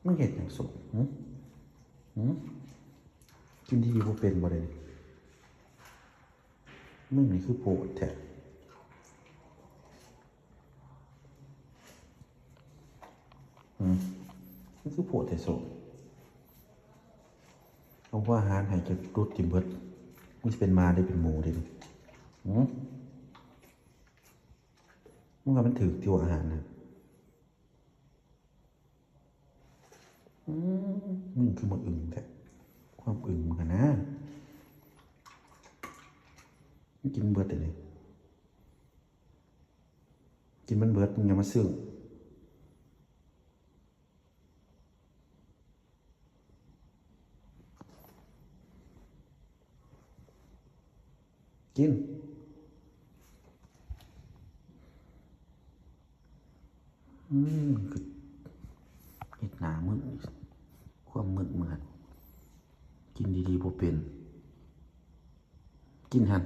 ມຶງເຮັດຫຍັງໂສ? ຫື? ຫື? ກິນດີໆບໍ່ເປັນບໍ່ເດ? ມຶງນີ້ຄືໂພດແທ້. ຫື? ມັນຄືໂພດແທ້ໂສ? ເອົາຫົວອາຫານໃຫ້ຈະດູດກິນເບິດ. ມຶງຊິເປັນໝາເດ ເປັນໝູເດ? ຫື? ມຶງວ່າມັນຖືກຕິ ອາຫານນະ? ອືມ ມຶງຄືບໍ່ອຶ່ງແທ້ ຄວາມອຶ່ງມຶງຫັ້ນນະ. ກິນເບິດເດນີ້ ກິນມັນເບິດ ມຶງຢ່າມາຊຶ້ງ. ກິນ. ອືມ ຄືເຮັດໜ້າມຶນ ຄວາມມຶນເໝືອນ ກິນດີໆບໍ່ເປັນ. ກິນຫັ້ນ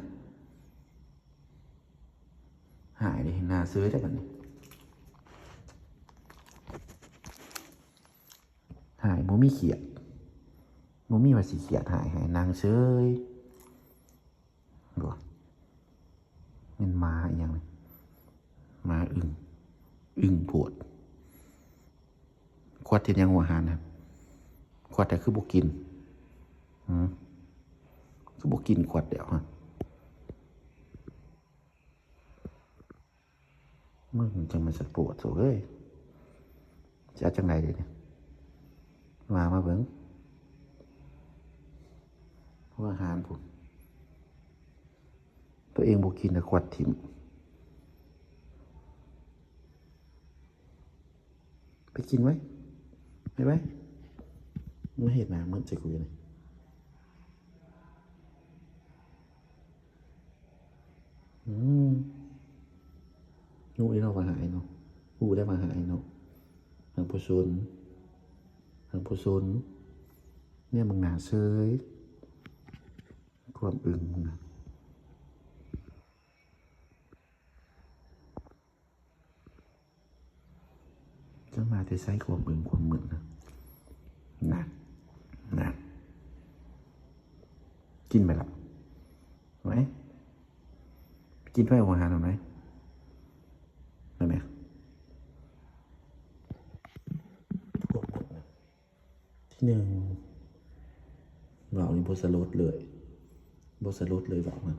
ຫາຍເດ້ ໜ້າເຊີຍເດ້ບັດນີ້. ຫາຍ ບໍ່ມີຄຽດ ບໍ່ມີວ່າຊິຄຽດ ຫາຍ ຫາຍ ນັ່ງເຊີຍ. ບໍ່ ແມ່ນໝາອີ່ຫຍັງນີ້ ໝາອຶ່ງ ອຶ່ງໂພດ. ຂວດເຮັດຫຍັງຫົວອາຫານຫັ້ນ? ຂວດແທ້ຄືບໍ່ກິນ? ຫື? ຄືບໍ່ກິນຂວດແລ້ວຫັ້ນ? ມຶງຈັ່ງແມ່ນສັດປວດໂຕເອີຍ ຊິເອົາຈັ່ງໃດເດນີ້? ວ່າມາເບິ່ງ ຫົວອາຫານພຸ້ນ ຕົວເອງບໍ່ກິນແລ້ວຂວດຖິ້ມ. ໄປກິນໄວ ໄປໄວ ມາເຮັດໜ້າມຶນໃສ່ກູຢູ່ນີ້. ອືມ ຮູ້ເດ້ເນາະວ່າຫາຍເນາະ ຮູ້ໄດ້ວ່າຫາຍເນາະ ຫາກບໍ່ສົນ ຫາກບໍ່ສົນ ແນມເບິ່ງໜ້າເຊີຍ ຄວາມອຶ່ງມຶງນະ. ຈັກມາແຕ່ໃສຄວາມອຶ່ງຄວາມມຶນນະ ນັ້ນ ນັ້ນ ກິນໄປລະ ໄວ ກິນໄປ ຫົວອາຫານເອົາໄວ ໄປແມ່. ທີໜຶ່ງ ເວົ້ານີ້ບໍ່ສະຫຼົດເລີຍ ບໍ່ສະຫຼົດເລີຍເວົ້າຫັ້ນ